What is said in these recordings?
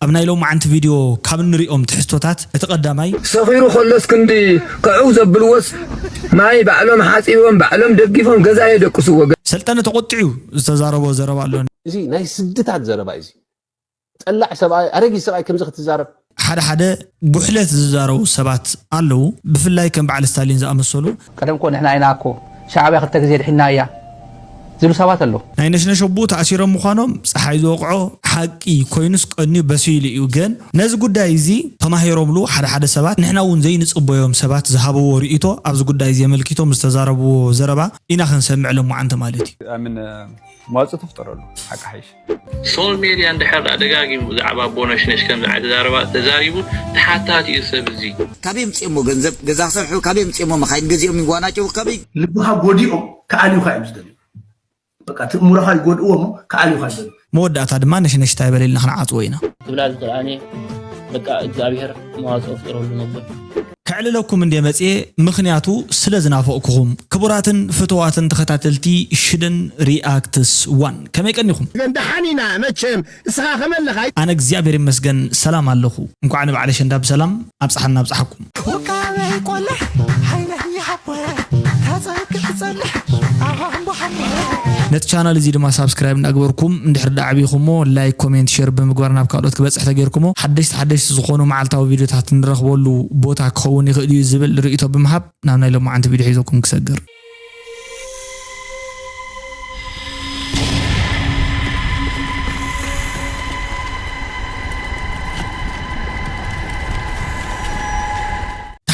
ኣብ ናይ ሎማዓንቲ ቪድዮ ካብ እንሪኦም ትሕዝቶታት እቲ ቀዳማይ፣ ሰኺሩ ከሎስ ክንዲ ክዕው ዘብልዎስ ማይ ባዕሎም ሓጺቦም ባዕሎም ደጊፎም ገዛ የደቅስዎ። ሰልጠነ ተቖጢዑ ዝተዛረቦ ዘረባ ኣሎ። እዚ ናይ ስድታት ዘረባ እዩ። ጠላዕ ሰብኣይ ኣረጊት ሰብኣይ ከምዚ ክትዛረብ። ሓደ ሓደ ጉሕለት ዝዛረቡ ሰባት ኣለዉ፣ ብፍላይ ከም በዓል ስታሊን ዝኣመሰሉ። ቀደም እኮ ንሕና ኢና እኮ ሻዕብያ ክልተ ግዜ ድሒንና እያ ዝብሉ ሰባት ኣለዉ። ናይ ነሽነሽ ኣቦኡ ተኣሲሮም ምዃኖም ፀሓይ ዝወቕዖ ሓቂ ኮይኑስ ቀንዩ በሲሉ እዩ። ግን ነዚ ጉዳይ እዚ ተማሂሮምሉ ሓደ ሓደ ሰባት ንሕና እውን ዘይንፅበዮም ሰባት ዝሃብዎ ርእይቶ ኣብዚ ጉዳይ እዚ ኣመልኪቶም ዝተዛረብዎ ዘረባ ኢና ክንሰምዕ ሎማዓንቲ ማለት እዩ። መዋፅኦ ትፍጠረሉ ሓቂ ሓይሽ። ሶል ሜድያ እንድሕር ደኣ ደጋጊሙ ብዛዕባ ኣቦ ነሽነሽ ከምዚ ዓይነት ዘረባ ተዛሪቡ ተሓታቲ እዩ ሰብ እዚ። ካበይ ኣምጺኦሞ ገንዘብ ገዛ ክሰርሑ ካበይ ኣምጺኦሞ መኻይን ገዚኦም ይዋናጨው ካበይ። ልብኻ ጎዲኦም ክኣልዩኻ እዮም ዝደልዩ። በቃ እቲ እምሮኻ ይጎድእዎ እሞ ክኣልዩኻ ይደልዩ። መወዳእታ ድማ ነሽነሽ እንታይ በለ ኢልና ክንዓጽዎ ኢና። ክብላ ዝኽእል ኣነ በቃ እግዚኣብሔር መዋጽኦ ፍጠረሉ ነበር። ከዕልለኩም እንድየ መጽየ ምኽንያቱ ስለ ዝናፈቕኩኹም። ክቡራትን ፍቱዋትን ተኸታተልቲ ሽደን ሪኣክትስ ዋን ከመይ ቀኒኹም? ደሓን ኢና መቸም እስኻ ከመይ ኣለኻ? ኣነ እግዚኣብሔር ይመስገን ሰላም ኣለኹ። እንኳዕ ንበዓል ኣሸንዳ ብሰላም ኣብጽሓና ኣብጽሓኩም። ውቃበይ ቆልሕ ሓይለ ይሓቦ ተጸግዕ ጸልሕ ኣባምቦ ሓሞ ነቲ ቻናል እዚ ድማ ሳብስክራይብ እንዳግበርኩም እንድሕር ዳዓቢኹሞ ላይክ ኮሜንት ሼር ብምግባር ናብ ካልኦት ክበፅሕ ተገይርኩሞ ሓደሽቲ ሓደሽቲ ዝኾኑ መዓልታዊ ቪድዮታት እንረኽበሉ ቦታ ክኸውን ይኽእል እዩ ዝብል ርእይቶ ብምሃብ ናብ ናይ ሎማዓንቲ ቪድዮ ሒዘኩም ክሰግር።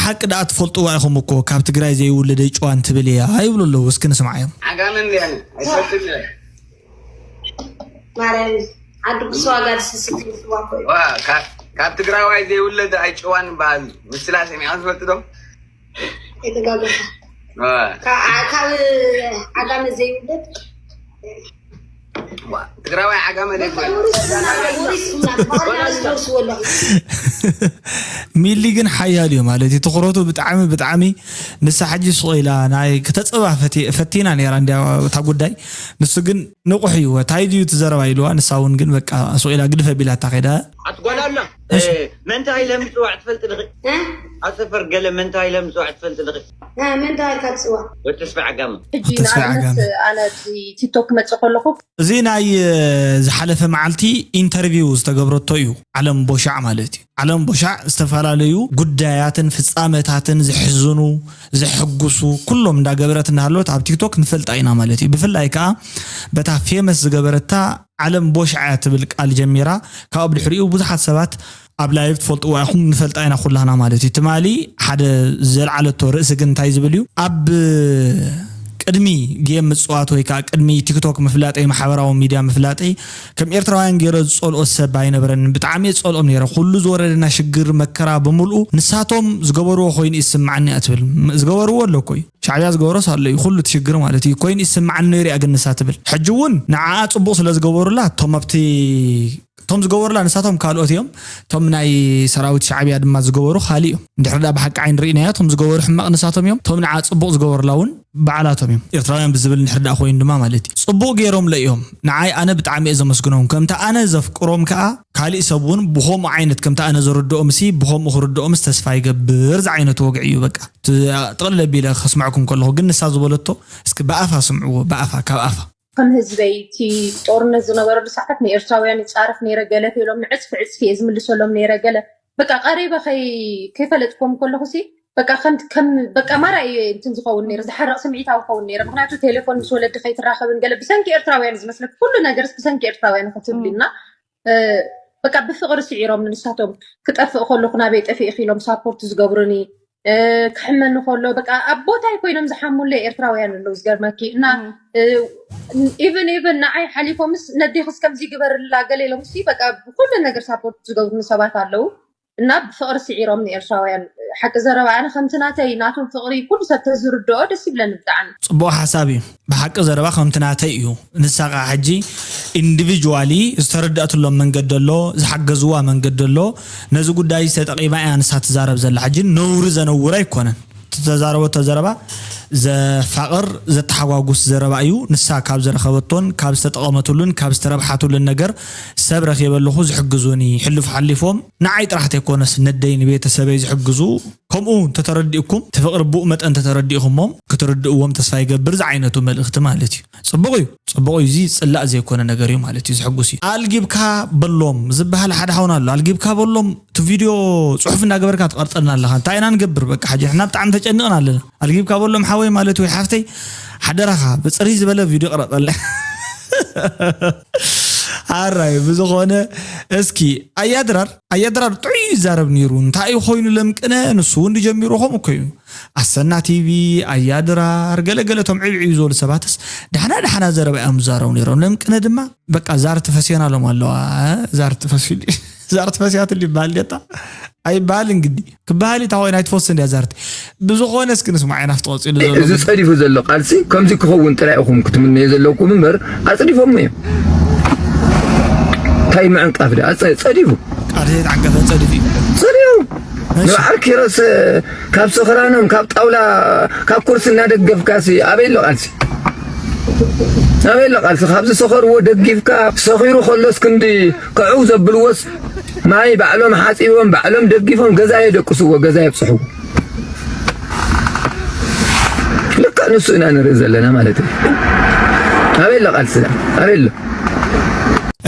ሓቂ ደኣ ትፈልጥዋ ኢኹም እኮ ካብ ትግራይ ዘይውለደ ጭዋን ትብል እያ ይብሉ ኣለዉ። እስኪ ንስምዓዮም። ዓጋመ እንድያ ኣይፈልጥን እየ። ማርያም ዓዲ ብስዋ ጋር ስስት ስዋ እኮ እዩ። ዋ፣ ካብ- ካብ ትግራዋይ ዘይውለድ ኣይጭዋን በሃል ምስላ ሰሚዕካ ትፈልጥ ዶ? ኣይተጋገኻ። ዋ፣ ካብ ዓጋመ ዘይውለድ ትግራዋይ ዓጋመ ደይ ሚሊ ግን ሓያል እዩ ማለት እዩ ትኹረቱ ብጣዕሚ ብጣዕሚ ንሳ ሕጂ ስቕ ኢላ ናይ ክተፅባ ፈቲና ነራ እንዲያ እታ ጉዳይ ንሱ ግን ንቑሕ እዩ ታይ ድዩ እቲ ዘረባ ኢልዋ ንሳ እውን ግን በቃ ስቕ ኢላ ግድፍ ኣቢላታ ከይዳ ኣትጓላላ መን ተባሂለ ምፅዋዕ ትፈልጢ ድኺ? ኣብ ሰፈር ገለ መን ተባሂለ ምፅዋዕ ትፈልጢ ድኺ? መን ተባሂልካ ትፅዋዕ? ወዲ ተስፋ ዓጋመ። ሕጂ ንኣብነት ኣነ እቲ ቲክቶክ ክመፅእ ከለኹ እዚ ናይ ዝሓለፈ መዓልቲ ኢንተርቪው ዝተገብረቶ እዩ ዓለም ቦሻዕ ማለት እዩ። ዓለም ቦሻዕ ዝተፈላለዩ ጉዳያትን ፍፃመታትን ዘሕዝኑ ዘሐጉሱ ኩሎም እንዳገበረት እናሃለወት ኣብ ቲክቶክ ንፈልጣ ኢና ማለት እዩ። ብፍላይ ከዓ በታ ፌመስ ዝገበረታ ዓለም ቦሽዓ ትብል ቃል ጀሚራ ካብኡ ብድሕሪኡ ብዙሓት ሰባት ኣብ ላይቭ ትፈልጥዋ ኢኹም ንፈልጣ ኢና ኩላህና ማለት እዩ። ትማሊ ሓደ ዘልዓለቶ ርእሲ ግን እንታይ ዝብል እዩ ኣብ ቅድሚ ጌም ምፅዋት ወይ ከዓ ቅድሚ ቲክቶክ ምፍላጠይ ማሕበራዊ ሚድያ ምፍላጠይ ከም ኤርትራውያን ገይረ ዝፀልኦ ሰብ ኣይነበረን። ብጣዕሚ እየ ዝፀልኦም ነይረ። ኩሉ ዝወረደና ሽግር መከራ ብምልኡ ንሳቶም ዝገበርዎ ኮይኑ ይስምዓኒ እያ ትብል። ዝገበርዎ ኣሎ እኮ እዩ። ሻዕብያ ዝገበሮስ ኣሎ እዩ ኩሉ እቲ ሽግር ማለት እዩ። ኮይኑ ይስምዓኒ ነይሩ እያ ግን ንሳ ትብል። ሕጂ እውን ንዓኣ ፅቡቕ ስለ ዝገበሩላ እቶም ኣብቲ እቶም ዝገበሩላ ንሳቶም ካልኦት እዮም። እቶም ናይ ሰራዊት ሻዕብያ ድማ ዝገበሩ ካሊእ እዮም። እንድሕር ዳ ብሓቂ ዓይኒ ርኢናዮ እቶም ዝገበሩ ሕማቕ ንሳቶም እዮም። እቶም ንዓ ፅቡቕ ዝገበሩላ እውን ባዕላቶም እዮም። ኤርትራውያን ብዝብል እንድሕር ዳ ኮይኑ ድማ ማለት እዩ። ፅቡቕ ገይሮምለ እዮም። ንዓይ ኣነ ብጣዕሚ እየ ዘመስግኖም። ከምቲ ኣነ ዘፍቅሮም ከዓ ካሊእ ሰብ እውን ብኸምኡ ዓይነት ከምቲ ኣነ ዝርድኦም ሲ ብኸምኡ ክርድኦምስ ተስፋ ይገብር ዝዓይነቱ ወግዒ እዩ። በቃ ጥቕልል ኣቢለ ከስምዐኩም ከለኹ ግን ንሳ ዝበለቶ እስኪ ብኣፋ ስምዕዎ ብኣፋ ካብ ኣፋ። ከም ህዝበይ እቲ ጦርነት ዝነበረሉ ሰዓት ንኤርትራውያን ይፃረፍ ነይረ ገለ ተይሎም ንዕፅፊ ዕፅፊ እየ ዝምልሰሎም ነይረ ገለ በቃ ቀሪበ ከይ ከይፈለጥኩም ከለኹ ሲ በቃ ከም ከም በቃ ማራ እየ እንትን ዝኸውን ነይረ ዝሓረቕ ስምዒታዊ ክኸውን ነይረ ምክንያቱ ቴሌፎን ምስ ወለዲ ከይትራኸብን ገለ ብሰንኪ ኤርትራውያን ዝመስለክ ኩሉ ነገርስ ብሰንኪ ኤርትራውያን ክትብሊ እና በቃ ብፍቕሪ ስዒሮም ንሳቶም ክጠፍእ ከለኹ ናበይ ጠፊእኺ ኢሎም ሳፖርት ዝገብሩኒ ክሕመኒ ከሎ በቃ ኣብ ቦታይ ኮይኖም ዝሓሙለይ ኤርትራውያን ኣለዉ ዝገርመኪ እና even even ንዓይ ሓሊፎምስ ነዴኽስ ከምዚ ግበርላ ገለ ኢሎምሲ በቃ ብኩሉ ነገር ሳፖርት ዝገብሩኒ ሰባት ኣለዉ እና ብፍቕሪ ስዒሮም ንኤርትራውያን ሓቂ ዘረባ ኣነ ከምቲ ናተይ ናቶም ፍቕሪ ኩሉ ሰብ ተዝርድኦ ደስ ይብለኒ ብጣዕሚ። ፅቡቕ ሓሳብ እዩ። ብሓቂ ዘረባ ከምቲ ናተይ እዩ። ንሳ ከዓ ሕጂ ኢንዲቪጅዋሊ ዝተረደኣትሎም መንገዲ ኣሎ፣ ዝሓገዝዋ መንገዲ ኣሎ። ነዚ ጉዳይ ተጠቒማ እያ ንሳ ትዛረብ ዘላ። ሕጂ ነውሪ ዘነውር ኣይኮነን። እቲ ተዛረበቶ ዘረባ ዘፋቕር ዘተሓጓጉስ ዘረባ እዩ። ንሳ ካብ ዝረኸበቶን ካብ ዝተጠቐመትሉን ካብ ዝተረብሓትሉን ነገር ሰብ ረኺበ ኣለኹ ዝሕግዙኒ ሕሉፍ ሓሊፎም ንዓይ ጥራሕ ተይኮነስ ነደይ ንቤተሰበይ ዝሕግዙ ከምኡ እንተተረዲእኩም እቲ ፍቕሪ ብኡ መጠን እንተተረዲእኹሞም ክትርድእዎም ተስፋ ይገብር ዝዓይነቱ መልእኽቲ ማለት እዩ። ጽቡቕ እዩ፣ ጽቡቕ እዩ። እዚ ጽላእ ዘይኮነ ነገር እዩ ማለት እዩ። ዝሕጉስ እዩ። ኣልጊብካ በሎም ዝበሃል ሓደ ሓውና ኣሎ። ኣልጊብካ በሎም እቲ ቪድዮ ጽሑፍ እናገበርካ ትቐርጸልና ኣለኻ። እንታይ ኢና ንገብር? በቃ ሕጂ ንሕና ብጣዕሚ ተጨኒቕና ኣለና። ኣልጊብካ በሎም ሓወይ ማለት ወይ ሓፍተይ ሓደራኻ ብጽርይ ዝበለ ቪድዮ ቅረጸለ። ኣራይ ብዝኾነ እስኪ ኣያድራር ኣያድራር ጥዑይ ይዛረብ ነይሩ። እንታይ እዩ ኮይኑ ለምቅነ ንሱ እውን ዝጀሚሩ ከምኡ ኮይኑ ኣሰና ቲቪ ኣያድራር ገለገለ ቶም ዕብዕብ ዝበሉ ሰባትስ ዳሕና ዳሕና ዘረባ እዮም ዝዛረቡ ነይሮም። ለምቅነ ድማ በቃ ዛርቲ ፈስዮናሎም ኣለዋ። ዛርቲ ፈስዩ ዛርቲ ፈስያትሉ ይበሃል ጌታ ኣይበሃል እንግዲ ክበሃል እታ ኮይና ኣይትፈስን እያ ዛርቲ። ብዝኾነ እስኪ ንስማዕ ኢና ፍትቆፂሉ ዘሎ እዚ ጉዳይ። ጸዲፉ ዘሎ ቃልሲ ከምዚ ክኸውን ጥራይ ኢኹም ክትምነዩ ዘለኩም እምበር ኣጽዲፎም እዮም። እንታይ ምዕንቃፍ ዳ ኣጸ- ጸዲፉ ቃል ዘይተዓንቀፈ ጸዲፉ እዩ። ጸዲፉ እሺ። ንበዓል ኪሮስ ካብ ሰኽራኖም ካብ ጣውላ ካብ ኩርሲ እናደገፍካሲ ኣበይ ኣሎ ቃልሲ? ኣበይ ኣሎ ቃልሲ? ካብዚ ሰኸርዎ ደጊፍካ ሰኺሩ ከሎስ ክንዲ ክዕው ዘብልዎስ ማይ ባዕሎም ሓፂቦም ባዕሎም ደጊፎም ገዛ የደቅስዎ ገዛ የብፅሕዎ። ልክዕ ንሱ ኢና ንርኢ ዘለና ማለት እዩ። ኣበይ ኣሎ ቃልሲ? ኣበይ ኣሎ?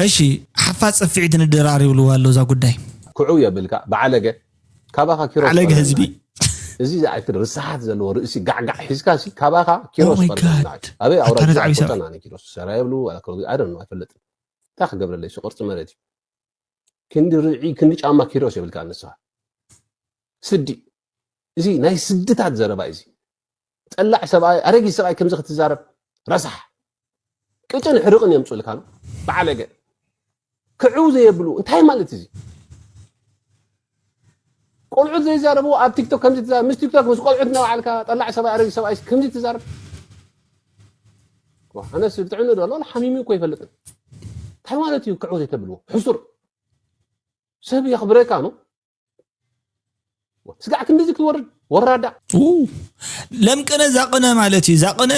እሺ ሓፋ ጽፍዒት ንድራር ይብልዋ ኣሎ እዛ ጉዳይ። ክዑ የብልካ በዓለገ ካባኻ ኪሮስ ዓለገ ፈርደልና ህዝቢ። እዩ። እዚ ዝኣክል ርስሓት ዘለዎ ርእሲ ጋዕጋዕ ሒዝካ ሲ ካባኻ ኪሮስ Oh my ፈርደልና God። እዩ። ኣበይ ኣታ ኣውራጃ ነቲ ዓቢ ሰብ። ኣይፈልጦን ኣነ ኪሮስ ሰራ የብሉ ዋላ ከ ኣይ ዶንት ኖ ኣይፈልጥን። እንታይ ክገብረለይ ሲ ቅርጺ መሬት እዩ። ክንዲ ርዒ ክንዲ ጫማ ኪሮስ የብልካ ንስኻ። ስዲ እዚ ናይ ስድታት ዘረባ እዩ። እዚ ጠላዕ ሰብኣይ ኣረጊት ሰብኣይ ከምዚ ክትዛረብ ረሳሕ ቅጭን ሕርቕን የምፁልካ ነው በዓለገ ክዕው ዘየብሉ እንታይ ማለት እዚ ቆልዑት ዘይዛረቡ ኣብ ቲክቶክ ከምዚ ትዛረብ ምስ ቲክቶክ ምስ ቆልዑት እናባዓልካ ጠላዕ ሰብኣይ ኣረጊት ሰብኣይ ከምዚ ትዛረብ ኣነስ ብጥዕሚ ዶ ኣሎ ሓሚሙ እኮ ይፈልጥን እንታይ ማለት እዩ ክዕው ዘይተብልዎ ሕሱር ሰብ የኽብረካ ነው ስጋዕ ክንድዚ ክትወርድ ወራዳ ለምቅነ ዛቅነ ማለት እዩ ዛቅነ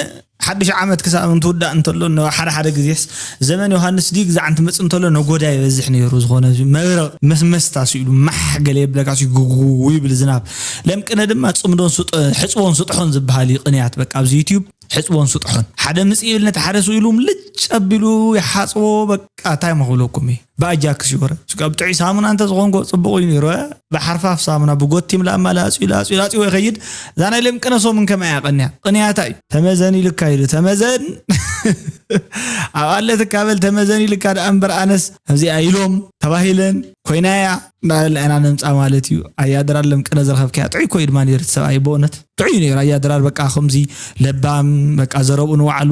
ሓድሽ ዓመት ክሳብ እንትውዳእ እንተሎ ሓደ ሓደ ግዜስ ዘመን ዮሃንስ ዲ ግዛዕ እንትመፅ እንተሎ ነጎዳ ይበዝሕ ነይሩ ዝኾነ መብረቕ መስመስታ ስኢሉ ማሕ ገለ የብለካ ሲ ጉጉ ይብል ዝናብ ለምቅነ ድማ ፅምዶን ሕፅቦን ስጥሖን ዝበሃል እዩ ቅንያት በቃ ኣብዚ ዩትዩብ ሕፅቦን ስጥሖን ሓደ ምፅ ይብል ነቲ ሓደ ስኢሉ ምልጭ ኣቢሉ ይሓፅቦ በቃ እንታይ መክብለኩም እዩ ብኣጃክስ ይወረ ስጋብ ጥዑይ ሳሙና እንተ ዝኾንኮ ፅቡቕ እዩ ነይሩ ብሓርፋፍ ሳሙና ብጎቲም ላማ ላፅዩ ላፅዩ ላፅዩ ይኸይድ እዛ ናይ ለምቅነ ሶምን ከመይ እያ ቀንያ ቅንያታ እዩ ተመዘን ኢልካ ኢሉ ተመዘን ኣብ ኣለ ትካበል ተመዘን ኢልካ ደኣ እምበር ኣነስ ከምዚኣ ኢሎም ተባሂለን ኮይናያ እንዳበልና ኢና ነምፃ ማለት እዩ ኣያድራለም ቅነ ዝረኸብካያ ጥዑይ ኮዩ ድማ ነይሩ እቲ ሰብኣይ በእውነት ጥዑይ ነይሩ ኣያድራር በቃ ከምዚ ለባም በቃ ዘረብኡ ንባዕሉ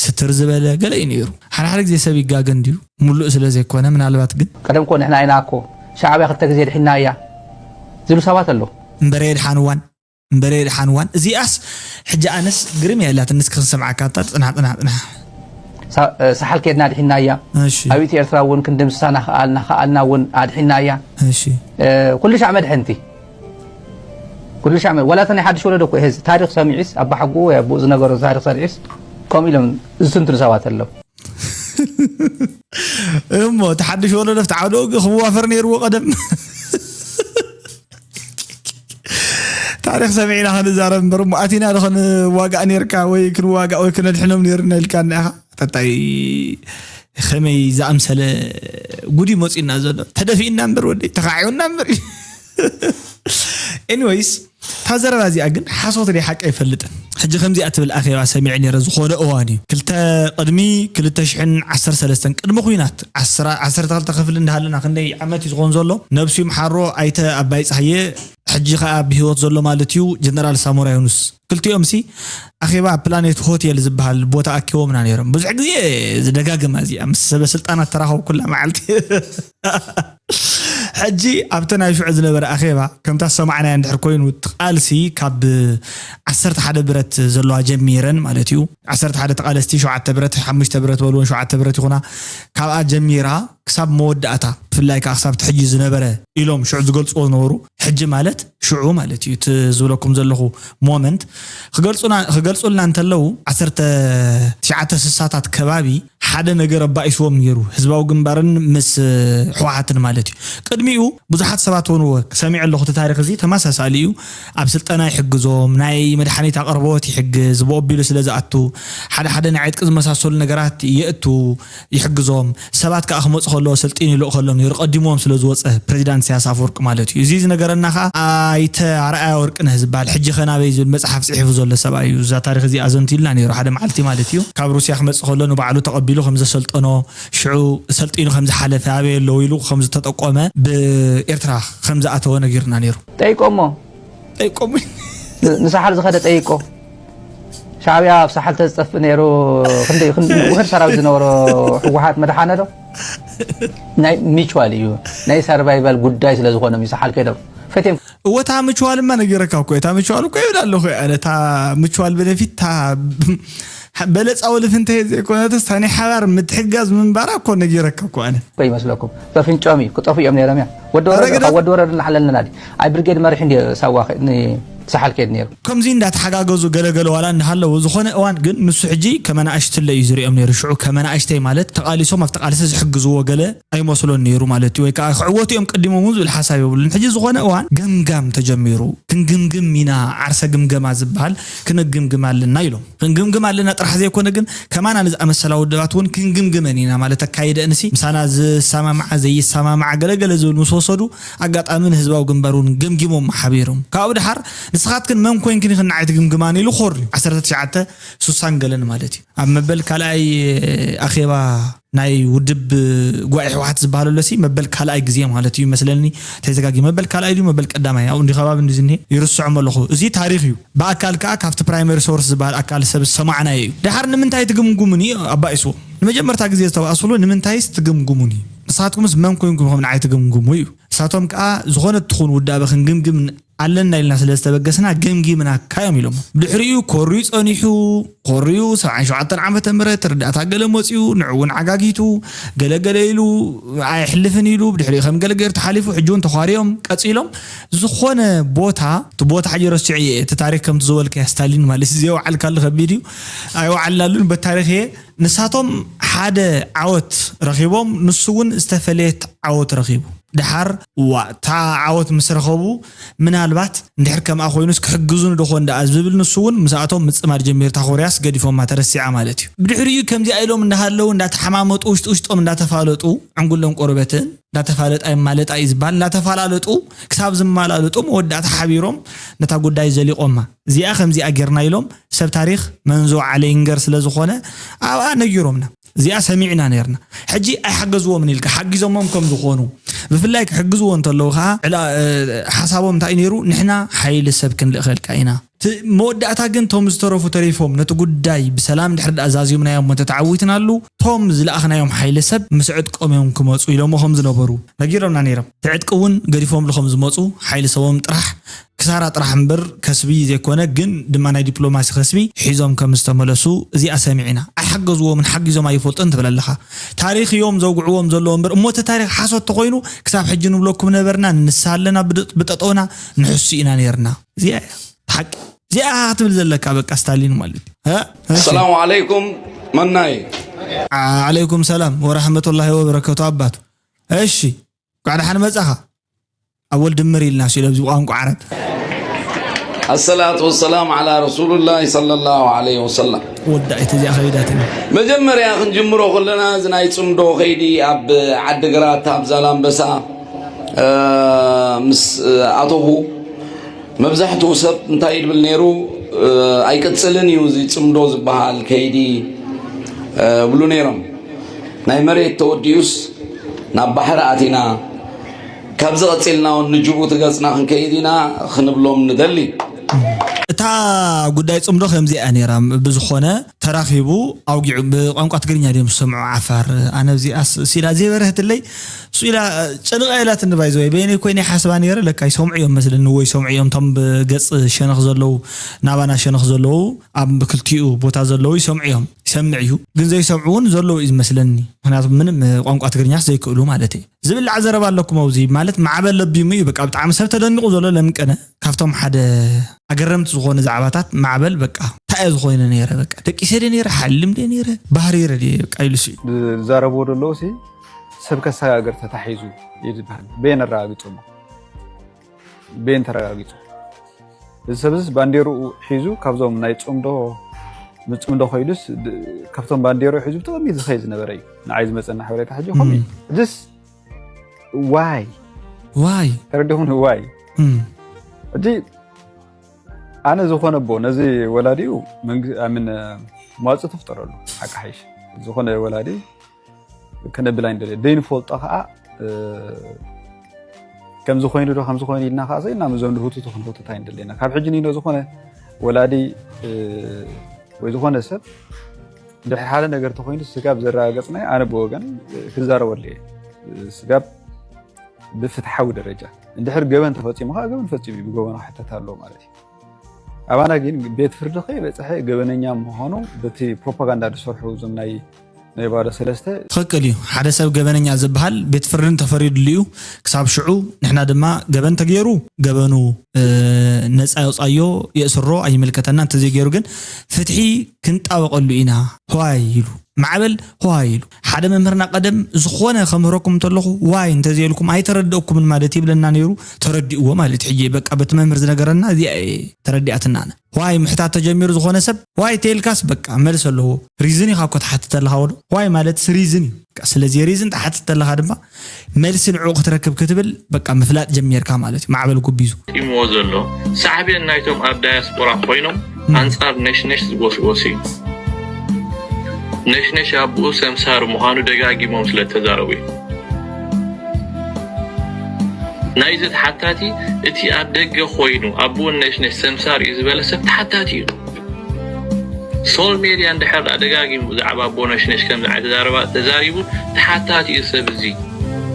ስትር ዝበለ ገለ እዩ ነይሩ ሓደ ሓደ ግዜ ሰብ ይጋገ እንድዩ ሙሉእ ስለ ዘይኮነ ምናልባት ግን ቀደም ኮ ንሕና ኢና እኮ ሻዕብያ ክልተ ግዜ ድሒና እያ ዝብሉ ሰባት ኣለዉ እምበረ የድሓንዋን እምበረ የድሓንዋን እዚኣስ ሕጂ ኣነስ ግርም እያ ኢላትኒ እስኪ ክንሰምዓካ ኣታ ጽናሕ ጽናሕ ጽናሕ ሳሓል ኬድና ኣድሒና እያ ኣብቲ ኤርትራ እውን ክንድምስሳ ናኸኣልና ከኣልና እውን ኣድሒና እያ ኩሉ ሻዕ መድሐንቲ ኩሉ ሻዕ ወላ ተናይ ሓድሽ ወለዶ እኮ ሄዚ ታሪክ ሰሚዒስ ኣባሓጉኡ ወይ ኣቦኡ ዝነገሮ ታሪክ ሰሪዒስ ከምኡ ኢሎም ዝትንትኑ ሰባት ኣለዉ እሞ እቲ ሓድሽ ወለዶ ፍቲ ዓውደ ውግእ ክዋፈር ነይርዎ ቀደም ታሪክ ሰሚዕና ክንዛረብ እምበር እሞ ኣቲና ዶ ክንዋጋእ ነርካ ወይ ክንዋጋእ ወይ ክነድሕኖም ነርና ኢልካና ኢኻ ተታይ ከመይ ዝኣምሰለ ጉድ መፂና ዘሎ ተደፊእና እምበር ወደይ ተኻዒውና እምበር እዩ anyways እታ ዘረባ እዚኣ ግን ሓሶት ደይ ሓቂ ኣይፈልጥን ሕጂ ከምዚኣ ትብል ኣኼባ ሰሚዐ ነይረ ዝኾነ እዋን እዩ ክልተ ቅድሚ ክልተ ሽሕን ዓሰርተ ሰለስተን ቅድሚ ኩናት ዓሰርተ ክልተ ክፍሊ እንዳሃለና ክንደይ ዓመት እዩ ዝኾን ዘሎ ነብሱ ይምሓሮ ኣይተ ኣባይ ፀሃየ ሕጂ ከዓ ብሂወት ዘሎ ማለት እዩ ጀነራል ሳሞራ ዮኑስ ክልቲኦም ሲ ኣኼባ ፕላኔት ሆቴል ዝበሃል ቦታ ኣኪቦምና ነይሮም ብዙሕ ግዜ ዝደጋግማ እዚኣ ምስ ሰበ ስልጣናት ተራኸቡ ኩላ መዓልቲ ሕጂ ኣብቲ ናይ ሽዑ ዝነበረ ኣኼባ ከምታ ዝሰማዕናያ እንድሕር ኮይኑ እቲ ቃልሲ ካብ ዓሰርተ ሓደ ብረት ዘለዋ ጀሚረን ማለት እዩ ዓሰርተ ሓደ ተቓለስቲ ሸውዓተ ብረት ሓሙሽተ ብረት በልዎን ሸውዓተ ብረት ይኹና ካብኣ ጀሚራ ክሳብ መወዳእታ፣ ብፍላይ ከዓ ክሳብ እቲ ሕጂ ዝነበረ ኢሎም ሽዑ ዝገልፅዎ ዝነበሩ፣ ሕጂ ማለት ሽዑ ማለት እዩ። እቲ ዝብለኩም ዘለኹ ሞመንት ክገልፁና-፣ ክገልፁልና እንተለዉ፣ ዓሰርተ ትሽዓተ ስሳታት ከባቢ ሓደ ነገር ኣባኢስዎም ነይሩ፣ ህዝባዊ ግንባርን ምስ ህወሓትን ማለት እዩ። ቅድሚኡ ብዙሓት ሰባት እውን እወ ሰሚዐ ኣለኹ፣ እቲ ታሪኽ እዚ ተመሳሳሊ እዩ። ኣብ ስልጠና ይሕግዞም፣ ናይ መድሓኒት ኣቕርቦት ይሕግዝ፣ ብኦቢሉ ስለ ዝኣቱ፣ ሓደ ሓደ ናይ ዕጥቂ ዝመሳሰሉ ነገራት የእቱ፣ ይሕግዞም። ሰባት ከኣ ክመፁ ከለዎ ሰልጢኑ ይልእኸሎም ነይሩ፣ ቀዲምዎም ስለ ዝወፀ፣ ፕሬዚዳንት ኢሳያስ ኣፈወርቂ ማለት እዩ። እዚ ዝነገረና ከኣ ኣይተ ኣርኣያ ወርቅነህ ዝበሃል፣ ሕጂ ኸ ናበይ ዝብል መፅሓፍ ፅሒፉ ዘሎ ሰብኣይ እዩ። እዛ ታሪኽ እዚኣ ኣዘንትዩልና ነይሩ፣ ሓደ መዓልቲ ማለት እዩ። ካብ ሩስያ ክመፅእ ከሎ ንባዕሉ ተቐቢሉ ከም ዘሰልጠኖ፣ ሽዑ ሰልጢኑ ከም ዝሓለፈ፣ ኣበይ ኣለዉ ኢሉ ከም ዝተጠቆመ፣ ብኤርትራ ከም ዝኣተወ ነጊርና ነይሩ። ጠይቆሞ። ጠይቆሞ። ን-፣ ንሳሓል ዝኸደ ጠይቆ። ሻዕብያ ኣብ ሳሓል ተዝጠፍእ ነይሩ፣ ክንደይ፣ ክንደይ ውሑድ ሰራዊት ዝነበሮ ህወሓት መድሓነ ዶ? ናይ ሚቹዋል እዩ። ናይ ሰርቫይቫል ጉዳይ ስለ ዝኾኖም እዩ ሳሓል ከይዶም። ፈትዮም። እወ፣ እታ ምቹዋልማ ነጊረካ እኮ እየ። እታ ምቹዋል እኮ ይብል ኣለኹ እየ። ኣነ እታ ምቹዋል ቤነፊት፣ እታ በለፃ ወልፍ እንተ ዘይኮነትስ፣ እታ ናይ ሓባር ምትሕጋዝ ምንባራ እኮ ነጊረካ እኮ ኣነ። እኮ ይመስለኩም። በፍንጮም እዩ ክጠፉ እዮም ነይሮም እያ። ወዲ ኧረ ወረደ፣ ግደፍ። ካብ ወዲ ወረደ ንላዕሊ ኣለና ድዩ? ኣይ ብርጌድ መሪሑ እንዲ ሳዋ ከ-፣ ን-፣ ሳሓል ከይድ ነይሩ። ከምዚ እንዳተሓጋገዙ ገለገለ ዋላ እንዳሃለዉ፣ ዝኾነ እዋን ግን ንሱ ሕጂ ከመናእሽትለ እዩ ዝሪኦም ነይሩ። ሽዑ ከመናእሽተይ ማለት ተቓሊሶም ኣብቲ ቃልሲ ዝሕግዝዎ ገለ ኣይመስሎን ነይሩ ማለት እዩ። ወይ ከዓ ክዕወቱ እዮም ቀዲሞም እውን ዝብል ሓሳብ የብሉን። ሕጂ ዝኾነ እዋን ገምጋም ተጀሚሩ። ክንግምግም ኢና፣ ዓርሰ ግምገማ ዝበሃል ክንግምግም ኣለና ኢሎም። ክንግምግም ኣለና ጥራሕ ዘይኮነ ግን ከማና ንዝኣመሰላ ውድባት እውን ክንግምግመን ኢና ማለት ኣካይደእንሲ ምሳና ዝሰማማዓ ዘይሰማማዓ ገለገለ ዝብል ምስ ወሰዱ ኣጋጣሚ ንህዝባዊ ግንባር እውን ገምጊሞም ሓቢሮም። ካብኡ ድሓር ንስኻትክን መን ኮይንክን ኢኽን ንዓይ ትግምግማኒ ኢሉ ኮርዩ ዓሰርተ ትሽዓተ ሱሳን ገለን ማለት እዩ። ኣብ መበል ካልኣይ ኣኼባ ናይ ውድብ ጉባኤ ህወሓት ዝበሃል ኣሎ ሲ መበል ካልኣይ ግዜ ማለት እዩ መስለኒ። ተይተጋጊ መበል ካልኣይ ድዩ መበል ቀዳማይ ኣብኡ እንዲ ከባቢ እንዲ ዝኒሄ ይርስዖም ኣለኹ። እዚ ታሪኽ እዩ። ብኣካል ከዓ ካብቲ ፕራይመሪ ሶርስ ዝበሃል ኣካል ሰብ ዝሰማዕናዮ እዩ። ድሓር ንምንታይ ትግምጉሙኒ ኣባኢስዎ። ንመጀመርታ ግዜ ዝተባእስሉ ንምንታይስ ትግምጉሙኒ? ንስኻትኩምስ መን ኮንኩም ከም ንዓይ ትግምግሙ እዩ። ንሳቶም ከዓ ዝኾነ ትኹን ውዳበ ክንግምግም ኣለና ኢልና ስለ ዝተበገስና ገምጊምናካ እዮም ኢሎም። ብድሕሪኡ ኮርዩ ጸኒሑ፣ ኮርዩ ሰብዓን ሸውዓተን ዓመተ ምህረት ርዳእታ ገለ መጺኡ፣ ንዑ እውን ዓጋጊቱ፣ ገለ ገለ ኢሉ ኣየሕልፍን ኢሉ፣ ብድሕሪኡ ከም ገለ ገይሩ ተሓሊፉ፣ ሕጂ እውን ተዃርዮም ቀጺሎም። ዝኾነ ቦታ፣ እቲ ቦታ ሕጂ ረሲዐ እየ፣ እቲ ታሪኽ ከምቲ ዝበልካዮ ስታሊን ማለት እዩ፣ ዘይወዓልካሉ ከቢድ እዩ፣ ኣይወዓልናሉን፣ በታሪኽ እየ። ንሳቶም ሓደ ዓወት ረኺቦም፣ ንሱ እውን ዝተፈለየት ዓወት ረኺቡ። ድሓር፣ እዋ፣ እታ ዓወት ምስ ረኸቡ፣ ምናልባት እንድሕር ከምኣ ኮይኑስ ክሕግዙኒ ዶ ኾን ደኣ ዝብል፣ ንሱ እውን ምስኣቶም ምጽማድ ጀሚሩ፣ እታ ኮርያስ ገዲፎማ ተረሲዓ ማለት እዩ። ብድሕሪኡ ከምዚኣ ኢሎም እንዳሃለዉ፣ እንዳተሓማመጡ፣ ውሽጢ ውሽጦም እንዳተፋለጡ፣ ዕንጉሎም ቆርበትን እንዳተፋለጣ ይማለጣ እዩ ዝበሃል፣ እንዳተፈላለጡ፣ ክሳብ ዝመላለጡ መወዳእታ ሓቢሮም ነታ ጉዳይ ዘሊቖማ። እዚኣ ከምዚኣ ጌርና ኢሎም ሰብ ታሪኽ መንዞ ዓለይንገር ስለ ዝኾነ ኣብኣ ነጊሮምና። እዚኣ ሰሚዕና ነይርና። ሕጂ ኣይሓገዝዎምን ኢልካ፣ ሓጊዞሞም ከም ዝኾኑ፣ ብፍላይ ክሕግዝዎ እንተለዉ ኸዓ ዕላ-፣ እ፣ ሓሳቦም እንታይ እዩ ነይሩ? ንሕና ሓይሊ ሰብ ክንልእኸልካ ኢና። እቲ መወዳእታ ግን፣ ቶም ዝተረፉ ተሪፎም፣ ነቲ ጉዳይ ብሰላም ድሕሪ ደኣ ዛዚምናዮም እሞ ተተዓዊትናሉ፣ ቶም ዝለኣኽናዮም ሓይሊ ሰብ ምስ ዕጥቆም እዮም ክመጹ ኢሎሞ ከም ዝነበሩ ነጊሮምና ነይሮም። እቲ ዕጥቂ እውን ገዲፎምሉ ከም ዝመጹ፣ ሓይሊ ሰቦም ጥራሕ ክሳራ ጥራሕ እምበር ከስቢ ዘይኮነ፣ ግን ድማ ናይ ዲፕሎማሲ ከስቢ ሒዞም ከም ዝተመለሱ እዚኣ ሰሚዕና። ኣይሓገዝዎምን ሓጊዞም ኣይፈልጡን ትብል ኣለኻ። ታሪኽ እዮም ዘውግዕዎም ዘለዉ እምበር፣ እሞ እቲ ታሪኽ ሓሶት ተኾይኑ ክሳብ ሕጂ ንብለኩም ነበርና፣ ንሳ ኣለና ብጥ-፣ ብጠጠውና ንሕሱ ኢና ነይርና። እዚኣ እያ ሓቂ። እዚኣ ኢኻ ክትብል ዘለካ በቃ ስታሊን ማለት እዩ። እ? እሺ። ሰላም ዓለይኩም መናይ። ዓለይኩም ሰላም ወረሕመቱላሂ ወበረከቱ ኣባቱ። እሺ። እንኳዕ ደሓን መጻኻ። ኣወል ድምር ኢልና ሲሎ ኣብዚ ቋንቋ ዓረብ። الصلاة والسلام على رسول الله صلى الله عليه وسلم። ወዳኢት እዚኣ ከይዳትኒ። መጀመርያ ክንጅምሮ ከለና፣ እዚ ናይ ጽምዶ ከይዲ ኣብ ዓዲግራት፣ ኣብ ዛላምበሳ፣ እ፣ ምስ ኣተኹ፣ መብዛሕትኡ ሰብ እንታይ ይብል ነይሩ? እ፣ ኣይቅጽልን እዩ እዚ ጽምዶ ዝበሃል ከይዲ፣ እ፣ ብሉ ነይሮም። ናይ መሬት ተወዲኡስ ናብ ባሕሪ ኣቲና፣ ካብዚ ቀጺልና እውን ንጅቡቲ ገጽና ክንከይድ ኢና ክንብሎም ንደሊ። እታ ጉዳይ ጽምዶ ከምዚኣ ነይራ። ብዝኾነ ተራኺቡ ኣውጊዑ፣ ብቋንቋ ትግርኛ ድዮም ዝሰምዑ ዓፋር? ኣነ እዚኣ ስ-፣ ሲላ ዘይበረህትለይ፣ እሱ ኢላ ጨንቓ ኢላትኒ። ባይዘወይ በይነይ ኮይነ ሓስባ ነይረ፣ ለካ ይሰምዑ እዮም መስለኒ፣ ወይ ይሰምዑ እዮም፣ እቶም ብገጽ ሸነኽ ዘለዉ፣ ናባና ሸነኽ ዘለዉ፣ ኣብ ክልቲኡ ቦታ ዘለዉ ይሰምዑ እዮም። ይሰምዕ እዩ፣ ግን ዘይሰምዑ እውን ዘለዉ እዩ ዝመስለኒ። ምክንያቱ ምንም ቋንቋ ትግርኛስ ዘይክእሉ ማለት እዩ። ዝብላዕ ዘረባ ኣለኩም ኣብዚ ማለት ማዕበል ለቢሙ እዩ። በቃ ብጣዕሚ ሰብ ተደኒቑ ዘሎ ለምቀነ ካብቶም ሓደ ኣገረምቲ ዝኾነ ዛዕባታት ማዕበል በቃ እንታይ እየ ዝኾይነ ነይረ፣ በቃ ደቂሰ ድየ ነይረ፣ ሓልም ድየ ነይረ፣ ባህር ይረ ድየ በቃ ኢሉ ስዩ። ዝዛረብዎ ዘለዉ ሲ ሰብ ከሰጋግር ተታሒዙ እዩ ዝበሃል። በየን ኣረጋጊጾሞ? በየን ተረጋጊጹ? እዚ ሰብ እዚስ ባንዴርኡ ሒዙ ካብዞም ናይ ጽምዶ፣ ምስ ጽምዶ ኮይዱስ ድ-፣ ካብቶም ባንዴርኡ ሒዙ ብተቐሚት ዝኸይድ ዝነበረ እዩ። ንዓይ ዝመጸና ሓበሬታ ሕጂ ከምኡ እዩ። እዚስ ዋይ? ዋይ? ተረዲኹም ዋይ? እም። ሕጂ ኣነ ዝኾነ ኣቦ ነዚ ወላዲኡ መንግ-፣ ኣምን መዋጽኦ ተፍጠረሉ ሓቂ ሓይሽ። ዝኾነ ወላዲ ክነብል ኣይንደልዮ። ደይንፈልጦ ከኣ፣ እ፣ ከምዚ ኮይኑ ዶ ከምዚ ኮይኑ ኢልና ከኣ ሰኢልና ምስዞም ድሁቱቱ ክንሁትት ኣይንደልየና። ካብ ሕጂ ንይኖ ዝኾነ ወላዲ፣ እ፣ ወይ ዝኾነ ሰብ ድሕሪ ሓደ ነገር ተኾይኑ ስጋብ ዘረጋገጽናዮ ኣነ ብወገን ክዛረበሉ እየ። ስጋብ ብፍትሓዊ ደረጃ እንድሕር ገበን ተፈጺሙ ከኣ ገበን ፈጺሙ እዩ፣ ብገበኑ ክሕተት ኣለዎ ማለት እዩ። ኣባና ግን ቤት ፍርዲ ከይበጽሐ ገበነኛ ምዃኑ በቲ ፕሮፓጋንዳ ዝሰርሑ እዞም ናይ፣ ናይ ባዶ ሰለስተ ትኽክል እዩ። ሓደ ሰብ ገበነኛ ዝበሃል ቤት ፍርድን ተፈሪድሉ እዩ። ክሳብ ሽዑ ንሕና ድማ ገበን ተገይሩ ገበኑ፣ እ፣ ነጻ የውጻዮ፣ የእስሮ፣ ኣይምልከተና። እንተዘይገይሩ ግን ፍትሒ ክንጣበቐሉ ኢና። ዋይ ኢሉ ማዕበል፣ ዋይ ኢሉ ሓደ መምህርና ቀደም ዝኾነ ከምህረኩም እንተለኹ ዋይ እንተዘይልኩም ኣይተረድአኩምን ማለት ይብለና ነይሩ። ተረዲእዎ ማለት ሕጂ በቃ በቲ መምህር ዝነገረና እዚኣ እየ ተረዲኣትና። ዋይ ምሕታት ተጀሚሩ ዝኾነ ሰብ ዋይ ተይልካስ በቃ መልስ ኣለዎ። ሪዝን ኢኻ እኮ ትሓትት ኣለኻ ወዶ። ዋይ ማለትስ ሪዝን እዩ። በቃ ስለዚ ሪዝን ትሓትት ኣለኻ ድማ መልሲ ንዕኡ ክትረክብ ክትብል በቃ ምፍላጥ ጀሚርካ ማለት እዩ። ማዕበል ጉቢዙ። ጢምዎ ዘሎ ሳዕቤን ናይቶም ኣብ ዳያስፖራ ኮይኖም ኣንጻር ነሽነሽ ዝጎስጎስ እዩ። ነሽነሽ ኣቦኡ ሰምሳር ምዃኑ ደጋጊሞም ስለ ተዛረቡ እዩ። ናይዚ ተሓታቲ እቲ ኣብ ደገ ኮይኑ ኣቦኡ ነሽነሽ ሰምሳር እዩ ዝበለ ሰብ ተሓታቲ እዩ። ሶል ሜድያ እንድሕር ደኣ ደጋጊሙ ብዛዕባ ኣቦ ነሽነሽ ከምዚ ዓይነት ዘረባ ተዛሪቡ ተሓታቲ እዩ ሰብ እዚ።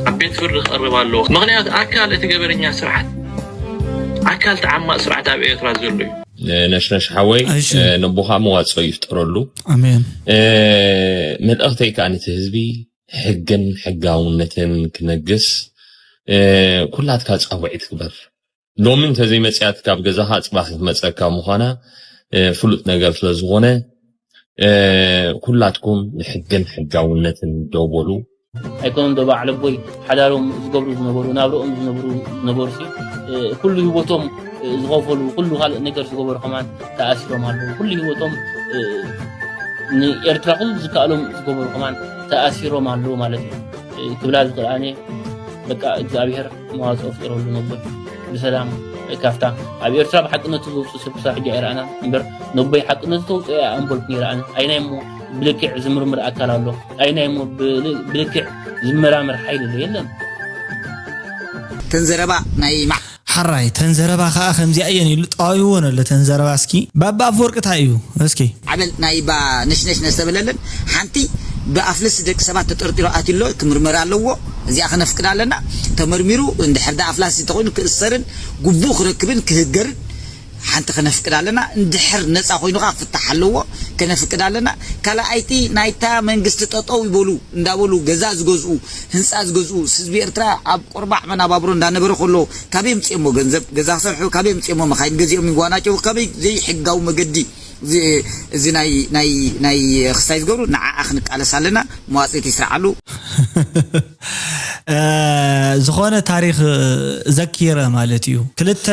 ኣብ ቤት ፍርዲ ክቐርብ ኣለዎ። ምኽንያቱ ኣካል እቲ ገበነኛ ስርዓት፣ ኣካል ተዓማቕ ስርዓት ኣብ ኤርትራ ዘሎ እዩ። ነሽነሽ ሓወይ፣ እሺ። ነቦኻ መዋጽኦ ይፍጠረሉ። ኣሜን። መልእኽተይ ከኣ ነቲ ህዝቢ ሕግን ሕጋውነትን ክነግስ፣ ኩላትካ ጻውዒት ግበር። ሎሚ እንተዘይመጽኣት ካብ ገዛኻ ጽባሕ ክትመጸካ ምዃና፣ እ፣ ፍሉጥ ነገር ስለ ዝኾነ፣ እ፣ ኩላትኩም ንሕግን ሕጋውነትን ደው በሉ። ኣይኮነን ዶ በዓል ኣቦይ ሓዳሮም ዝገብሩ ዝነበሩ፣ ናብርኦም ዝነብሩ ዝነበሩ ሲ፣ እ፣ ኩሉ ህይወቶም፣ እ፣ ዝኸፈሉ፣ ኩሉ ካልእ ነገር ዝገበሩ ከማን ተኣሲሮም ኣለዉ። ኩሉ ህይወቶም፣ እ፣ ንኤርትራ ኩሉ ዝከኣሎም ዝገበሩ ከማን ተኣሲሮም ኣለዉ ማለት እዩ። እ፣ ክብላ ዝኽእል ኣነ በቃ እግዚኣብሔር መዋጽኦ ፍጠረሉ ነቦይ። ብሰላም ካብታ ኣብ ኤርትራ ብሓቅነቱ ዘውፅእ ሰብ ክሳብ ሕጂ ኣይረኣናን እምበር ነቦይ ሓቅነቱ ተውፅኦ እያ ኣምበልኩ ነይረ ኣነ። ኣይናይ እሞ ብልክዕ ዝምርምር ኣካል ኣሎ። ኣይናይ እሞ ብል-፣ ብልክዕ ዝመራመር ሓይሊ ኣሎ። የለን። ተን ዘረባ ናይ ማ-፣ ሓራይ ተን ዘረባ ከዓ ከምዚኣ እየን ኢሉ ጠዋይዎ ነሎ። ተን ዘረባ እስኪ ባባ ኣፈወርቂ እንታይ እዩ እስኪ? ዓበል ናይ ባ ነሽነሽ ነስተብለለን ሓንቲ ብኣፍልስ ደቂ ሰባት ተጠርጢሩ ኣትዩ ኣሎ፣ ክምርመር ኣለዎ። እዚኣ ክነፍቅድ ኣለና። ተመርሚሩ እንድሕር ዳ ኣፍላስ እንተኾይኑ ክእሰርን ግቡእ ክረክብን ክህገርን ሓንቲ ክነፍቅድ ኣለና። እንድሕር ነፃ ኮይኑ ከዓ ክፍታሕ ኣለዎ፣ ክነፍቅድ ኣለና። ካልኣይቲ ናይታ መንግስቲ ጠጠው ይበሉ እንዳበሉ ገዛ ዝገዝኡ፣ ህንፃ ዝገዝኡ፣ ህዝቢ ኤርትራ ኣብ ቆርባዕ መናባብሮ እንዳነበረ ከሎ ካበይ ምፅኦሞ ገንዘብ ገዛ ክሰርሑ፣ ካበይ ምፅኦሞ መኻይን ገዚኦም ይዋናጨው፣ ካበይ ዘይሕጋዊ መገዲ እዚ፣ እዚ ናይ፣ ናይ፣ ናይ ክስታይ ዝገብሩ ንዓኣ ክንቃለስ ኣለና። መዋፅኢት ይስርዓሉ። እ፣ ዝኾነ ታሪኽ ዘኪረ ማለት እዩ። ክልተ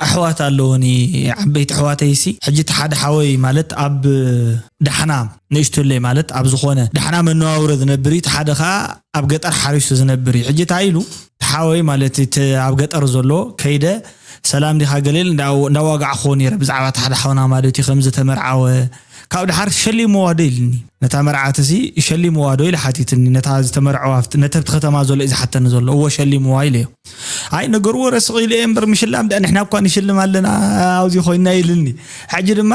ኣሕዋት ኣለውኒ፣ ዓበይቲ ኣሕዋተይሲ። ሕጂ እቲ ሓደ ሓወይ ማለት ኣብ ዳሕና ንእሽቶለይ ማለት ኣብ ዝኾነ ዳሕና መነባብሮ ዝነብር እዩ። እቲ ሓደ ኸዓ ኣብ ገጠር ሓሪሱ ዝነብር እዩ። ሕጂ እንታይ ኢሉ፣ እቲ ሓወይ ማለት እቲ ኣብ ገጠር ዘሎ ከይደ ሰላም ዲኻ ገለ ኢለ እንዳ-፣ እንዳዋጋዕክዎ ነይረ ብዛዕባ እቲ ሓደ ሓውና ማለት እዩ፣ ከም ዝተመርዓወ። ካብ ደሓር ሸሊምዋ ዶ ኢልኒ። ነታ መርዓትሲ ሸሊምዋ ዶ ኢለ ሓቲትኒ። ነታ ዝተመርዐዋ ኣብቲ፣ ነቲ ኣብቲ ከተማ ዘሎ እዩ ዝሓተኒ ዘሎ። እወ ሸሊምዋ ኢለዮ። ኣይ ነገሩ ወረ ስቕ ኢለ እየ እምበር ምሽላም ደኣ ንሕና እኳ ንሽልም ኣለና ኣብዚ ኮይንና ኢልኒ። ሕጂ ድማ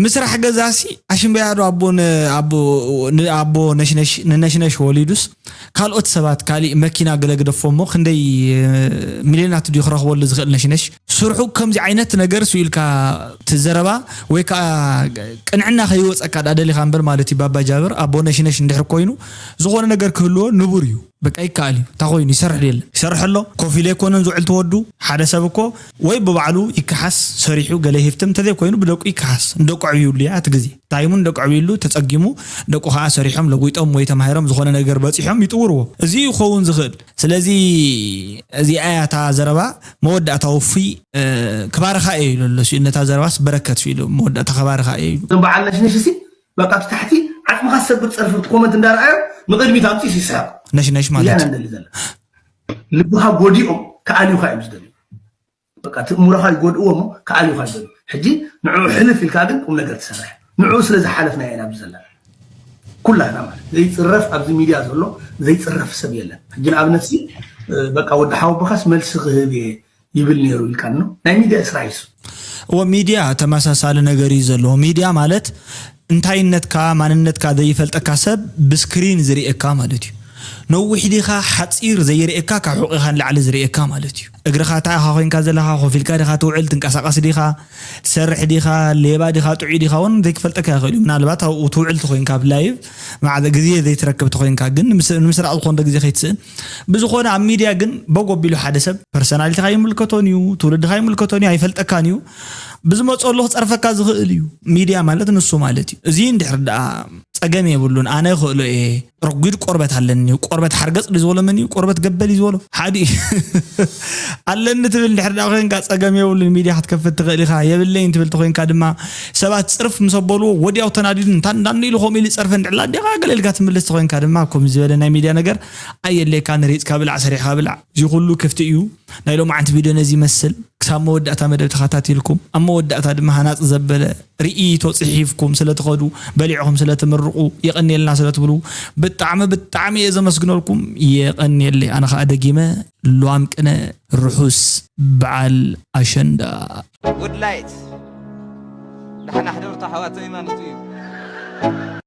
ምስራሕ ገዛሲ ኣሽምበያ ዶ ኣቦ ነ-፣ ኣቦ ን-፣ ኣቦ ነሽነሽ፣ ንነሽነሽ ወሊዱስ ካልኦት ሰባት ካሊእ መኪና ገለ ግደፎ እሞ ክንደይ፣ እ፣ ሚልዮናት ድዩ ክረኽበሉ ዝኽእል ነሽነሽ? ስርሑ ከምዚ ዓይነት ነገር ስኢልካ ትዘረባ ወይ ከዓ ቅንዕና ከይወፀካ ዳ ደሊኻ እምበር ማለት እዩ። ባባ ጃብር ኣቦ ነሽነሽ እንድሕር ኮይኑ ዝኾነ ነገር ክህልዎ ንቡር እዩ። በቃ ይከኣል እዩ። እንታይ ኮይኑ ይሰርሕ ድየለ? ይሰርሕ ኣሎ። ኮፍ ኢለ ኣይኮነን ዝውዕል ተወዱ። ሓደ ሰብ እኮ ወይ ብባዕሉ ይከሓስ ሰሪሑ ገለ ሂፍትም እንተዘይ ኮይኑ ብደቁ ይከሓስ። ንደቁ ዕብዩሉ እያ እቲ ግዜ። ታይሙን ደቁ ዕብዩሉ ተጸጊሙ ደቁ ከዓ ሰሪሖም ለዊጦም ወይ ተማሂሮም ዝኾነ ነገር በጺሖም ይጥውርዎ። እዚ እዩ ክኸውን ዝኽእል። ስለዚ እዚኣ እያ እታ ዘረባ መወዳእታ ውፉይ ክባርኻ እየ ኢሉ ኣሎ። ነታ ዘረባስ በረከት ኢሉ መወዳእታ ከባርኻ እየ ኢሉ። በዓል ነሽነሽ ሲ በቃ ብታሕቲ ዓፅምኻ ዝሰብር ፀርፊ ኮመንት እንዳረኣዮ ንቕድሚት ኣምፂ ይስሕቕ። ነሽነሽ ማለት እዚኣ ኢና ንደሊ ዘለና። ልብኻ ጎዲኦም ክኣልዩኻ እዮም ዝደልዩ። በቃ ትእምሮኻ ይጎድእዎ እሞ ክኣልዩኻ ይደልዩ። ሕጂ ንዕኡ ሕልፍ ኢልካ ግን ቁም ነገር ትሰርሕ። ንዕኡ ስለ ዝሓለፍና ኢና ኣብዚ ዘለና ኩላትና ማለት ዘይፅረፍ ኣብዚ ሚድያ ዘሎ ዘይፅረፍ ሰብ የለን። ሕጂ ንኣብነት ሲ በቃ ወዲ ሓወቦኻስ መልሲ ክህብ እየ ይብል ነይሩ ኢልካ ኖ ናይ ሚድያ ስራሕ እዩ። እወ ሚድያ ተመሳሳሊ ነገር እዩ ዘለዎ። ሚድያ ማለት እንታይነትካ ማንነትካ ዘይፈልጠካ ሰብ ብስክሪን ዝርእየካ ማለት እዩ። ነዊሕ ዲኻ ሓፂር ዘይርእየካ ካብ ሕቑኻ ንላዕሊ ዝርእየካ ማለት እዩ። እግርኻ እንታይ ኢኻ ኮይንካ ዘለኻ ኮፍ ኢልካ ዲኻ ትውዕል ትንቀሳቐስ ዲኻ ትሰርሕ ዲኻ ሌባ ዲኻ ጥዑይ ዲኻ እውን ዘይክፈልጠካ ይኽእል እዩ። ምናልባት ኣብኡ ትውዕል ተኮይንካ ኣብ ላይቭ ማዕዘ ግዜ ዘይትረክብ ተኮይንካ ግን ንምስራቕ ዝኾን ግዜ ከይትስእን ብዝኾነ ኣብ ሚድያ ግን በጎ ኣቢሉ ሓደ ሰብ ፐርሰናሊቲኻ ይምልከቶን እዩ ትውልድኻ ይምልከቶን እዩ ኣይፈልጠካን እዩ ብዝመፀሉ ክፀርፈካ ዝኽእል እዩ። ሚድያ ማለት ንሱ ማለት እዩ። እዚ እንድሕር ደኣ ፀገም የብሉን ኣነ እኽእሎ እየ። ረጒድ ቆርበት ኣለኒ እዩ ቆርበት ሓርገፅ ድዩ ዝበሎ መን እዩ ቆርበት ገበል እዩ ዝበሎ ሓደ እዩ ኣለኒ ትብል እንድሕር ደኣ ኮይንካ ፀገም የብሉን። ሚድያ ክትከፍት ትኽእል ኢኻ። የብለይን ትብል ተኮይንካ ድማ ሰባት ፅርፍ ምስ ኣበልዎ ወዲያው ተናዲዱ እንታ እንዳንዱ ኢሉ ከምኡ ኢሉ ይፀርፈ እንድዕላ ኣዴኻ ገለ ኢልካ ትምልስ ተኮይንካ ድማ ከምዚ ዝበለ ናይ ሚድያ ነገር ኣየድልየካን ሪፅካ ብላዕ ሰሪሕካ ብላዕ። እዚ ኩሉ ክፍቲ እዩ። ናይ ሎማዓንቲ ቪድዮ ነዚ ይመስል። ክሳብ መወዳእታ መደብ ተኸታቲልኩም ኣብ መወዳእታ ድማ ሃናፂ ዘበለ ርኢቶ ፅሒፍኩም ስለትኸዱ በሊዕኹም ስለትምርቑ የቐንየልና ስለትብሉ ብጣዕሚ ብጣዕሚ እየ ዘመስግነልኩም። የቐንየለይ። ኣነ ከዓ ደጊመ ሉዋም ቅነ ርሑስ በዓል ኣሸንዳ። Good light ዳሕና ሕደርቶ ኣሕዋተይ ማለት እዩ።